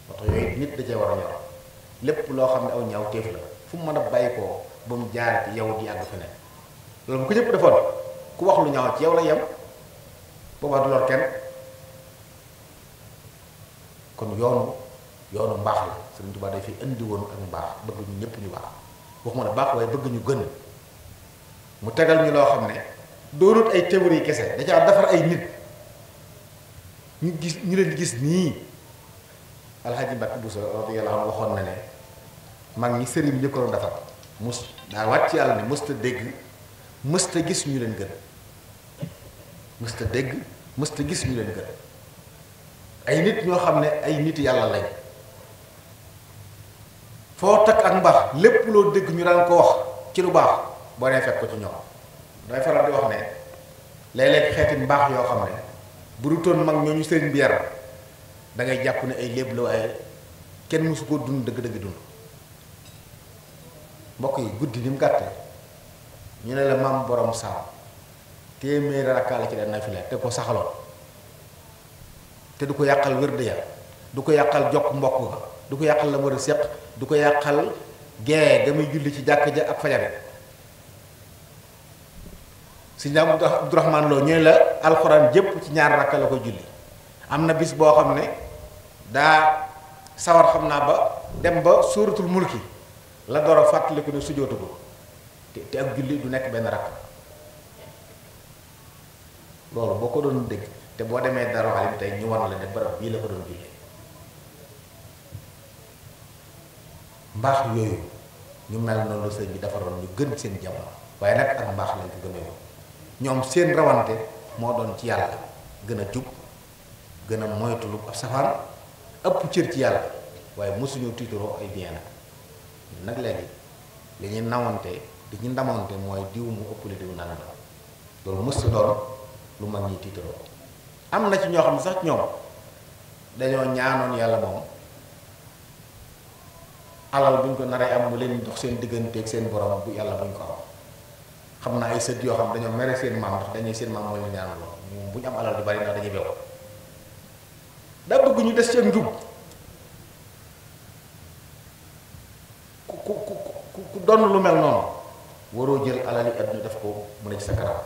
moo tax yooyu nit da cee war a ñor lépp loo xam ne aw ñaaw téef la fu mu mën a bàyyi koo ba mu jaar ci yow di àgg feneen loolu bu ko ñëpp defoon ku wax lu ñaaw ci yow la yem boobaa du lor kenn kon yoonu mbaax la Sëriñ Tuubaa day fi indi woon ak mbaax bëgg ñu ñëpp ñu baax waxuma la baax waaye bëgg ñu gën mu tegal ñu loo xam ne doonut ay théorie kese da caa defar ay nit ñu leen gis nii. Alxaaji Mbàkke Buso radiyallaahu anhu waxoon na ne mag ñi sëriñ ñi ko doon defar daa wàcc yàlla ne mësta dégg mësta gis ñu leen gën mësta dégg mësta gis ñu leen gën ay nit ñoo xam ne ay nit yàlla lañ foo takk ak mbaax lépp loo dégg ñu daan ko wax ci lu baax boo nee fekk ko ci ñoom day faral di wax ne léeg-léeg xeeti mbaax yoo xam ne bu du toon mag ñooñu sëriñ bi yar da ngay jàpp ne ay léeb la waaye kenn mësu koo dund dëgg-dëgg dund mbokk yi guddi ni mu gàtte ñu ne la maam borom saam téeméeri rakkaa la ci daan nafila te ko saxaloon te du ko yàqal wérd ya du ko yàqal jokk mbokk ga du ko yàqal la war a séq du ko yàqal gee ga muy julli ci jàkk ja ak fajare si ñaam Abdourahman Lo ñooy la alxuraan jépp ci ñaar rakka la ko julli am na bis boo xam ne daa sawar xam naa ba dem ba suuratul mulki la door a fàttaliku ne sujjóotu ko te ak julli du nekk benn rakk loolu boo ko doon dégg te boo demee Daaru Alim tey ñu wan la ne barab bii la ko doon jullee mbaax yooyu ñu mel noonu sëñ bi defaroon ñu gën seen jamono waaye nag ak mbaax lañ ko gën a yomb ñoom seen rawante moo doon ci yàlla gën a jub gën a moytulu ab safaan ëpp cër ci yàlla waaye mosuñu tiitaroo ay bien nag léegi li ñuy nawante di ñu ndamante mooy diw mu ëpp li diw nangam loolu mës doon lu mag ñi tiitaroo am na ci ñoo xam ne sax ñoom dañoo ñaanoon yàlla moom alal buñ ko naree am mu leen dox seen digganteeg seen borom bu yàlla buñ ko am xam naa ay sët yoo xam dañoo mere seen maam ndax dañuy seen maam mooy ñu ñaanal loolu bu ñu am alal du bari ndax dañuy bew daa bëgg ñu des seen njub ku doon lu mel noonu waroo jël alal yi àdduna def ko mu ne ci sa kanam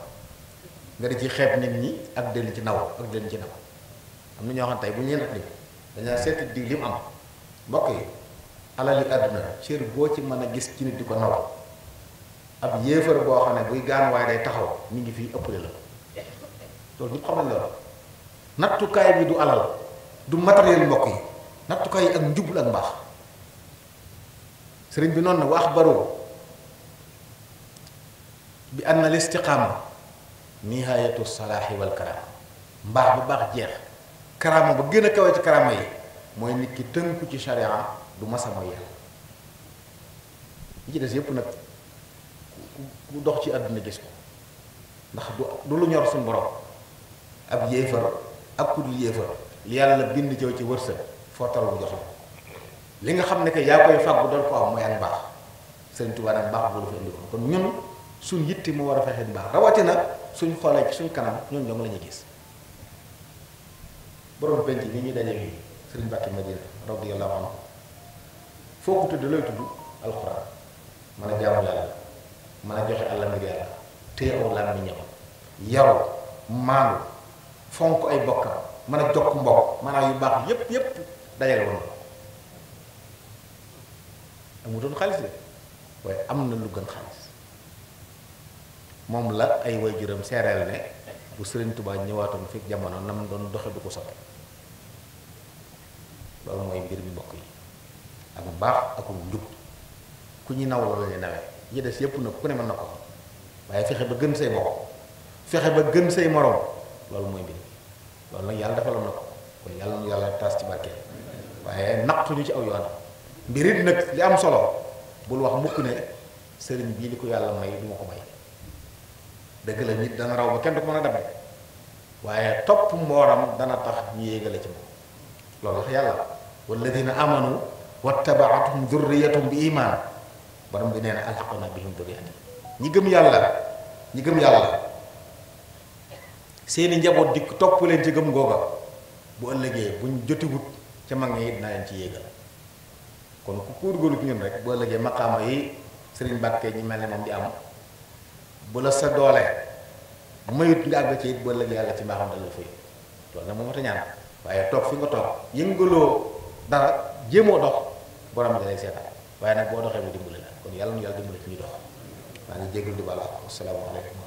nga di ci xeeb nit ñi ak dellu ci naw ak dellu ci naw am na ñoo xam tey bu ñu leen andi dañaa seet di li mu am mbokk yi alal yi àdduna cër boo ci mën a gis ci nit di ko naw ab yéefar boo xam ne buy gaan waaye day taxaw mi ngi fii ëppale la loolu ñëpp xam nañ loolu nattukaay bi du alal du matériel mbokk yi nattukaay yi ak njubul ak mbaax sëriñ bi noonu na wa axbaru bi anna al istiqaama nihayatu salaahi wal karaama mbaax ba baax jeex karaama ba gën a kawe ci karaama yi mooy nit ki tënku ci sharia du masa mooy yàlla li ci des yépp nag ku dox ci àdduna gis ko ndax du lu ñor suñu borom ab yéefar ak ku dul yéefar li yàlla bind ci wërsëg foo talu jox la li nga xam ne que yaa koy fàggu doon ko am mooy ak mbaax Sëriñ Tuubaa nag mbaax bu la fa indi kon ñun suñ yitti moo war a fexe mbaax rawatina suñ xoolee ci suñ kanam ñun ñoom la ñuy gis borom penc ni ñuy daje fii Sëriñ Mbàkke Madina radiyallahu anhu foo ko tudd looy tudd alxuraan mën a jaamu yàlla mën a joxe àlla ngir yàlla téye aw làmmiñam yaru maandu fonk ay bokkam mën a jokk mbokk maanaam yu baax yépp dajale woon amu doon xaalis de waaye am na lu gën xaalis moom la ay waajuram seereel ne bu Sëriñ Tuubaa ñëwaatoon fekk jamono nam doon doxe du ko soppi loolu mooy mbir mi mbokk yi ak baax ak njub ku ñu naw loolu la nawee yi des yépp nag ku ne mën na ko waaye fexe ba gën say mbokk fexe ba gën say moroom loolu mooy mbir mi loolu nag yàlla defaloon na ko kon yàlla nu yàlla taas ci barkeel waaye naqtuñu ci aw yoon mbirit nag li am solo bul wax mukk ne sëriñ bii li ko yàlla may du ma ko may dëgg la nit dana raw ba kenn du ko mën a dab waaye topp mbooram dana tax ñu yéegale ci moom loolu wax yàlla walladina amanu wattabaatuhum durriyatuhum bi iman borom bi nee na alxaqna bihim durriyati ñi gëm yàlla seeni njaboot dikk topp leen ci gëm googa bu ëllëgee buñ jotiwut ca mag ñi dinaa leen ci yéegal kon ku góorgóorlu ci ñun rek bu ëllëgee maqaama yi sëriñ Mbàkke ñi mel ne moom di am bu la sa doole mayut nga àgg ci it bu ëllëgee yàlla ci mbaaxam dal la fay loolu nag moo ma ta ñaan waaye toog fi nga toog yëngaloo dara jéemoo dox borom bi da lay seetaan waaye nag boo doxee mu dimbali la kon yàlla nu yàlla dimbali ci ñuy dox maa ngi jégalu di bala asalaamaaleykum